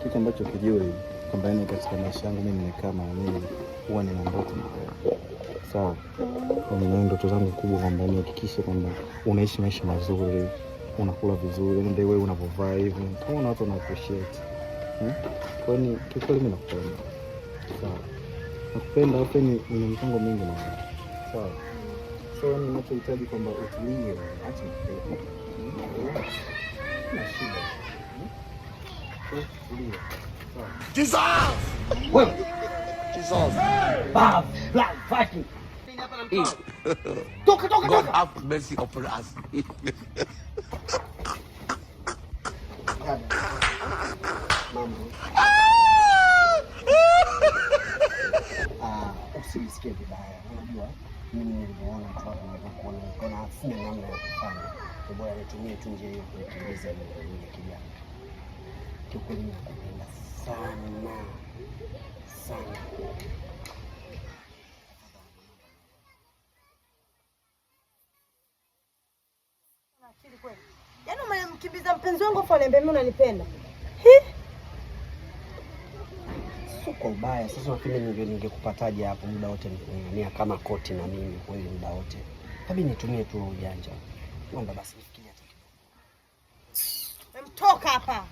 Kitu ambacho kijui kwamba yani katika maisha yangu mimi nimekaa mara nyingi huwa nina ndoto na wewe. Sawa. Nina ndoto zangu kubwa kwamba nihakikishe kwamba unaishi maisha mazuri, unakula vizuri, yani wewe unavyovaa hivi, kama watu wana appreciate. Kwa hiyo kiukweli mimi nakupenda. Sawa. Nakupenda, afu ni nina mipango mingi na wewe. Sawa. So yani ninachohitaji kwamba utulie, acha nikupende. Sina shida. Tulia. Jesus! Wewe. Jesus. Bah, black fucking. Toka, toka, God toka. have mercy upon us. Dada. Mambo. Ah, usijisikie vibaya. Unajua mimi nilivyoona tu hapo nilivyokuona nikaona sina namna ya kufanya. Kwa bora nitumie tu njia hiyo kuitimiza ile kijana. Kiukweli mimi nakupenda sana sana. Akili kweli. Yaani umemkimbiza mpenzi wangu afu ananiambia mimi unanipenda. Hi? Sio kwa ubaya. Sasa lakini ningekupataje hapo muda wote nikung'ang'ania kama koti na mimi kweli muda wote. Tabii nitumie tu ujanja. Naomba basi nifikirie hata kidogo. Mtoka hapa.